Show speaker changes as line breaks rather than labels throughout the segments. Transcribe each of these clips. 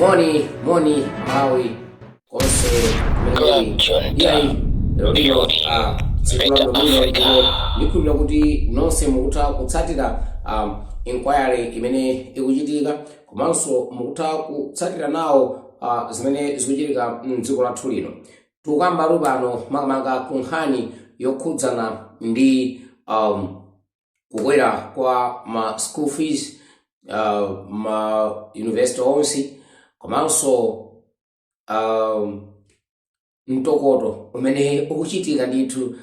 Moni moni Malawi konse kumene
Club
muli.
Junta,
Iyayi, lero lino
Building
tsiku
Better
lano bwino,
Africa.
ndipo ndikhulupirira kuti nonse mukutha kutsatira inquiry imene ikuchitika, komanso mukutha kutsatira nawo zimene zikuchitika mdziko lathu lino. Tikukamba pano makamaka ku nkhani yokhudzana ndi kukwera kwa ma school fees ma university onse, komanso mtokoto umene ukuchitika ndithu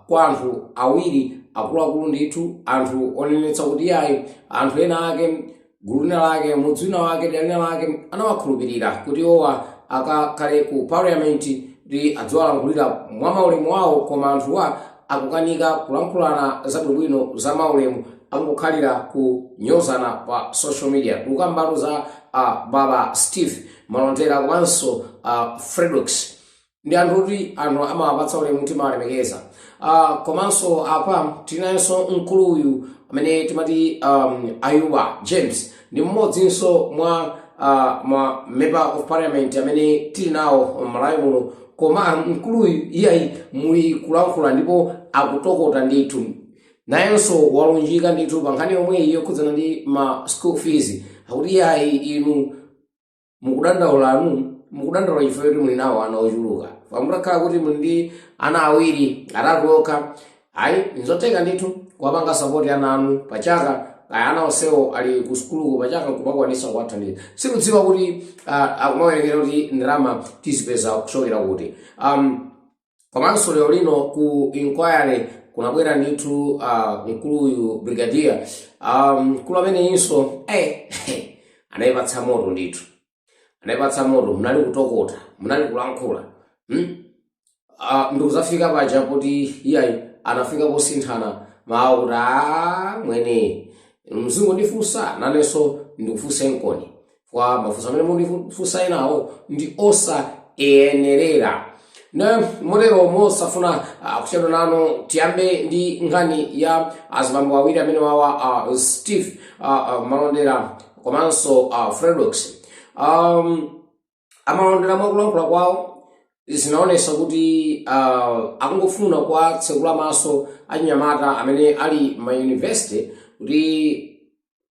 kwa anthu awiri akuluakulu ndithu, anthu onenetsa kuti yayi, anthu ena ake, gulu lina lake, mudzi wina wake, dera lina lake, anawakhulupirira kuti iwowa akakhale ku parliament kuti adziwalankhulira mwa maulemu awo, koma anthuwa akukanika kulankhulana zabwinobwino za maulemu, angokhalira kunyozana pa social media. Tikukambatu za Baba Steve Malondera komanso Fredokiss. Ndi anthu kuti anthu amawapatsa ulemu, timawalemekeza. Komanso apa tilinayenso mkuluyu amene timati Ayuba James, ndi mmodzinso mwa member of parliament amene tili nawo m'Malawi muno. Koma mkuluyu iyayi, muli kulankhula ndipo akutokota ndithu. Nayenso walunjika ndithu pa nkhani yomweyi yokhudzana ndi ma school fees. Akuti iyayi, inu mukudandaulanu, mukudandaula chifukwa choti muli nawo ana ochuluka. Pamutakhala kuti muli ndi ana awiri, atatu okha, ayi, nzotheka ndithu kuwapanga support ana anu pachaka, kaya ana onsewo ali ku sukuluko, pachaka nkumakwanisa kuwathandiza. Sikudziwa kuti akumawerengera kuti ndalama tizipeza kuchokera kuti. Komanso lero lino ku inquiry kunabwera ndithu mkuluyu brigadier, mkulu ameneyinso anayipatsa moto ndithu, anayipatsa moto. Munali kutokota, munali kulankhula, Ndikuzafika paja kuti iyayi, anafika posinthana mawu kuti a mwene mzingo ndifunsa, nanenso ndikufunse nkoni, kwa mafunso amene mundifunsa enawo ndi osayenerera. Na motero, mosafuna kuchedwa nanu, tiyambe ndi nkhani ya azibambo awiri amene wawa, Steve Malondera komanso Fredokiss. Amalondera mwakulankhula kwawo zinaonesa kuti akungofuna kuwatsekula maso achinyamata amene ali ma university kuti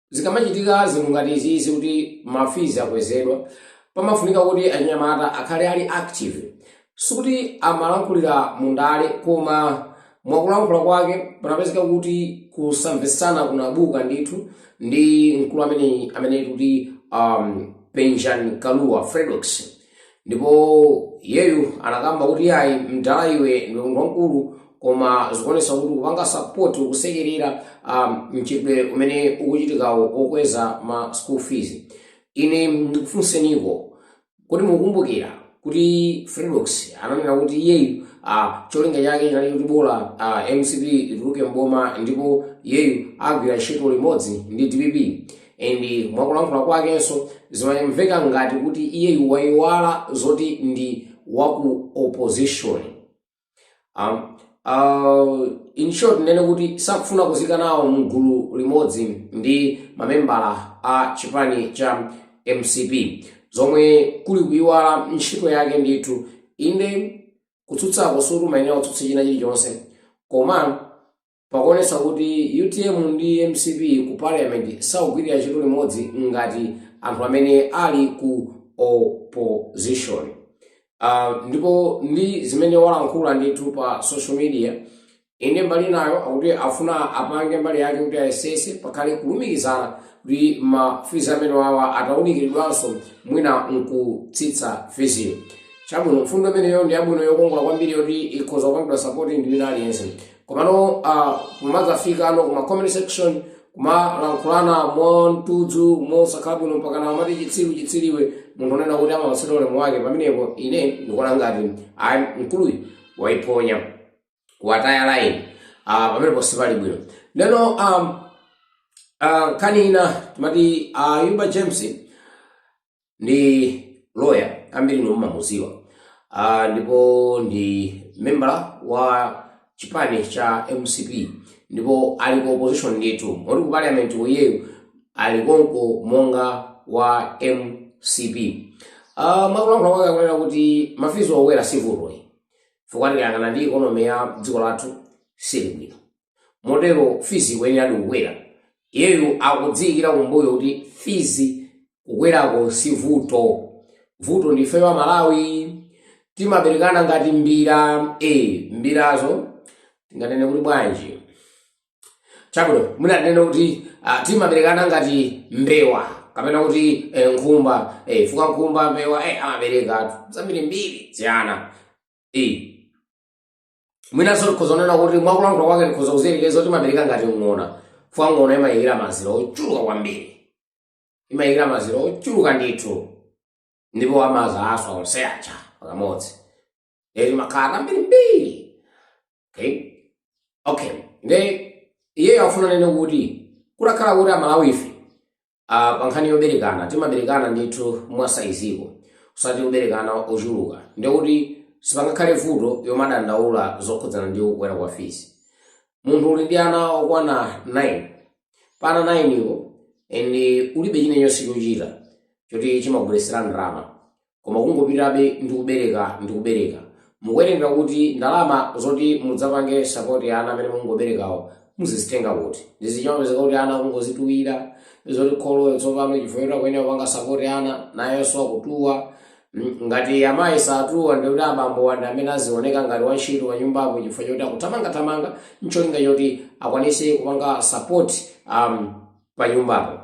zikamachitika zinthu ngati izizi, kuti ma fees akwezedwa, pamafunika kuti achinyamata akhale ali active. Sikuti amalankhulira mundale, koma mwakulankhula kwake panapezeka kuti kusamvetsana kunabuka ndithu ndi mkulu amene amene kuti Penjan Kalua Fredokiss. Ndipo yeyu anakamba kuti yayi, mdala iwe ndi munthu wamkulu, koma zikuonesa kuti kupanga support, kusekerera mchitidwe umene ukuchitikawo okweza ma school fees. Ine ndikufunseniko kuti mukumbukira kuti Fredokiss ananena kuti iyeyu cholinga chake chinali kuti bola MCP ituluke mboma, ndipo iyeyu agwira ntchito limodzi ndi DPP. And mwakulankhula kwakenso zimamveka ngati kuti iyeyu wayiwala zoti ndi waku opposition. In short, nene kuti sakufuna kuzika nawo mgulu limodzi ndi mamembala a chipani cha MCP, zomwe kuli kuyiwala ntchito yake ndithu. Inde, kutsutsako suti kutsutsa china chilichonse, koma pakuonetsa kuti UTM ndi MCP ku parliament sakugwirira ntchito limodzi ngati anthu amene ali ku opposition. Ndipo ndi zimene walankhula ndithu pa social media. Inde, mbali nayo akuti afuna apange mbali yake kuti ayesese pakhale kulumikizana kuti ma fees amene wawa atawunikiridwanso, mwina nkutsitsa fees iyo. Chabwino, mfundo imeneyo ndi yabwino, yokongola kwambiri, yoti ikhoza kupangidwa support ndi wina aliyense. Komano kumadzafika ano kuma comment section kumalankhulana mwamtudzu, mosakhala bwino, mpakana amati chitsiru, chitsiriwe, munthu onena kuti amapatsidwa ulemu wake, pamenepo ine ndikuona ngati ayi, mkuluyu waiponya, wataya line. Pamenepo sipali bwino. Ndeno nkhani ina timati Ayuba James ndi lawyer, ambiri mumamuziwa, ndipo ndi member wa chipani cha MCP, ndipo ali ku opposition ndithu, moti ku parliament iyeyu ali konko monga wa MCP. MCP. Mwakulankhula kwake akunena kuti ma fees okwera sivutoyi, chifukwa tikayang'ana ndi economy ya dziko lathu sili bwino, motero fees ikuyenera kukwera. Iyeyu akudziyikira kumbuyo kuti fees kukwerako sivuto, vuto ndife wa Malawi, timaberekana ngati mbira. Mbirazo tinganene kuti bwanji? Chabwino, munanene kuti timaberekana ngati mbewa kapena kuti nkhumba. Fuka nkhumba, mbewa, amabereka zambirimbiri ziyana. Mwinanso tikhoza kunena kuti mwakulankhula kwake tikhoza kuziyerekeza kuti timabereka ngati ng'ona, fuka ng'ona imayikira mazira ochuluka kwambiri, imayikira mazira ochuluka ndithu, ndipo amaza aswa onse aja pakamodzi, timakhala tambirimbiri. Okay, nde iyeyo afuna nene kuti kutakhala kuti Amalawi ife pa nkhani yoberekana timaberekana ndithu mwa size ko, usati kuberekana ochuluka, ndekuti sipangakhale vuto yomadandaula zokhudzana ndi kukwera kwa fees. Munthu uli ndi ana okwana 9, pana 9 iwo, and ulibe chinenyense chochita choti chimaguletsera ndalama, koma kungopitabe ndi kubereka ndi kubereka, mukuwerengera kuti ndalama zoti mudzapange support ana amene mungoberekawo muzizitenga kuti? Ndizichimapezeka kuti ana akungozituwira, zoti kholo tsopano chifukwa choti akuyenera kupanga support ana, nayenso akutuwa. Ngati amayi satuwa, ndikuti abambo ndi amene azioneka ngati wantchito pa nyumbapo, chifukwa choti akuthamangathamanga ncholinga choti akwanise kupanga support pa nyumbapo,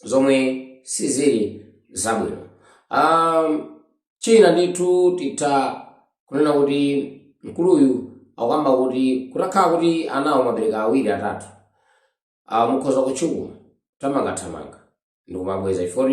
zomwe sizili zabwino. China ndithu titha kunena kuti mkuluyu akukamba kuti kutakhala kuti anawo mabereka awiri, atatu, mukhoza kutchuka thamangathamanga ndikumabweza, chifukwa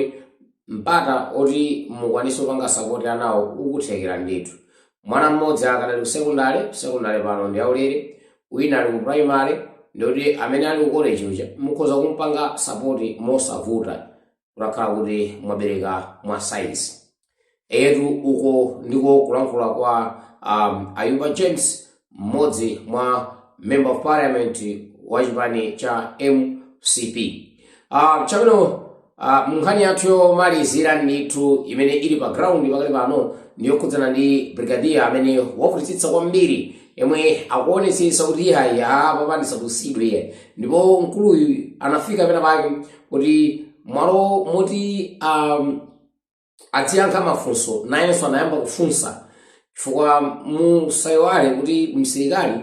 mpata oti mukwanise kupanga support anawo ukuthekera ndithu. Mwana mmodzi akadali ku sekondari, sekondari pano ndi aulere, wina ali ku primary, ndikuti amene ali ku college uja mukhoza kumpanga support mosavuta kutakhala kuti mwabereka mwa size. Eyetu, uko ndiko kulankhula kwa Ayuba James, mmodzi mwa member of parliament wa chipani cha MCP. Chabwino, munkhani yathu yomalizira ndithu imene ili pa ground pakali pano ndiyokhudzana ndi brigadier amene wavutitsitsa kwambiri, yemwe akuonetsetsa kuti ihayi apa ndisapusidwe iye. Ndipo mkuluyu anafika pena pake kuti mwalo moti adziyankha mafunso, nayenso anayamba kufunsa, chifukwa musayiwale kuti msilikali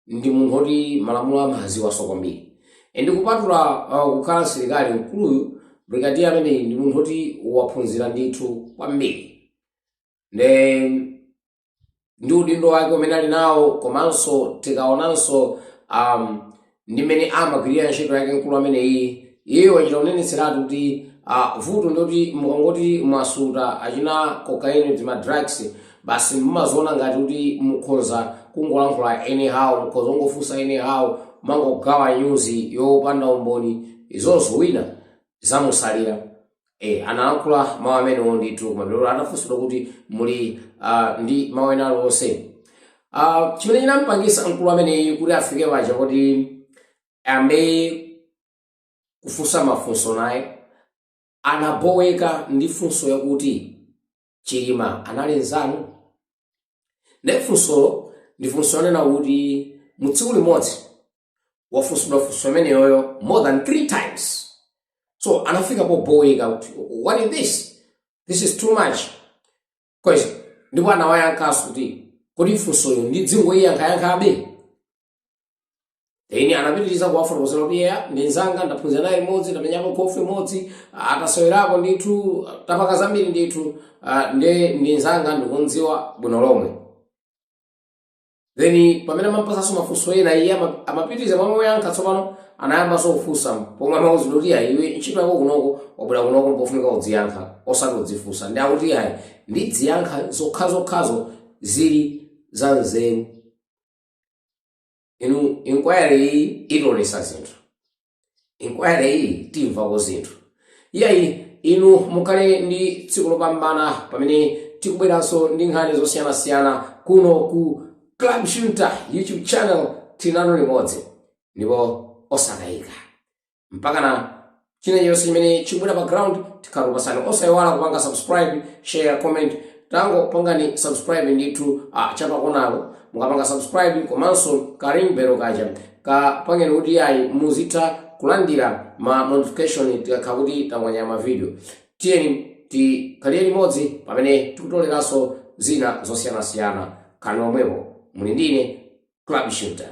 ndi munthu oti malamulo amaziwaso kwambiri. Ndi kupatula kukhala msilikali, mkuluyu brigadier ameneyi ndi munthu oti waphunzira ndithu kwambiri, nde ndi udindo wake umene ali nawo, komanso tikaonanso ndi mmene amagwirira ntchito yake mkulu ameneyi, iye wachita kunenetseratu kuti vuto ndoti mukangoti mwasuta achina cocaine, ma drugs, basi mumaziona ngati kuti mukhoza kungolankhula anyhow, mukhoza kungofunsa anyhow, mangogawa nyuzi yopanda umboni, izonso wina zamusalira. Analankhula mawu amenewo ndithu kumapeto atafunsidwa kuti muli ndi mawu ena aliwonse. Chimene chinampangisa mkulu ameneyi kuti afike paja kuti ayambe kufunsa mafunso naye, anaboweka ndi funso yakuti Chilima anali nzanu. Ndi funsolo ndi funso lonena kuti mu tsiku limodzi wafunsidwa funso imeneyoyo more than three times, so anafika poboweka kuti what is this? This is too much question. Ndipo anawayankhanso kuti kodi funsoyo ndidzingoyiyankhayankhabe? Then anapitiriza kuwafotokozera kuti yeah, ndi nzanga, ndaphunzira naye limodzi, tamenyapo khofu imodzi, atasewerapo ndithu, tapanga zambiri ndithu, nde ndi nzanga, ndikundziwa bwino lomwe. Then pamene amampasanso mafunso ena, iye amapitiriza momwe woyankha. Tsopano anayambanso kufunsa pomwe amauzidwa kuti ayi, iwe ntchito yako kunoko, wabwera kunoko pofunika udziyankha osati udzifunsa. Ndi akuti ayi, ndidziyankha zokhazokhazo zili za nzeru. Inu, inquiry iyi itionesa zinthu, inquiry iyi timvako zinthu. Iyayi, inu mukhale ndi tsiku lopambana pamene tikubweranso ndi nkhani zosiyanasiyana kuno ku Club Shooter YouTube channel. Tinanu limodzi ndipo osakayika mpakana. China chonse chimene chikubwera pa ground tikhalupasani. Osayiwala kupanga subscribe, share, comment. Tangopangani subscribe ndithu chapakonako. Mukapanga subscribe komanso ka ring bell kaja kapangeni kuti ayi muzitha kulandira ma notification tikakhala kuti tangwanya ma video. Tiyeni tikhalire limodzi pamene tikutoleranso zina zosiyanasiyana. Khalani omwepo, muli ndine Club Shooter.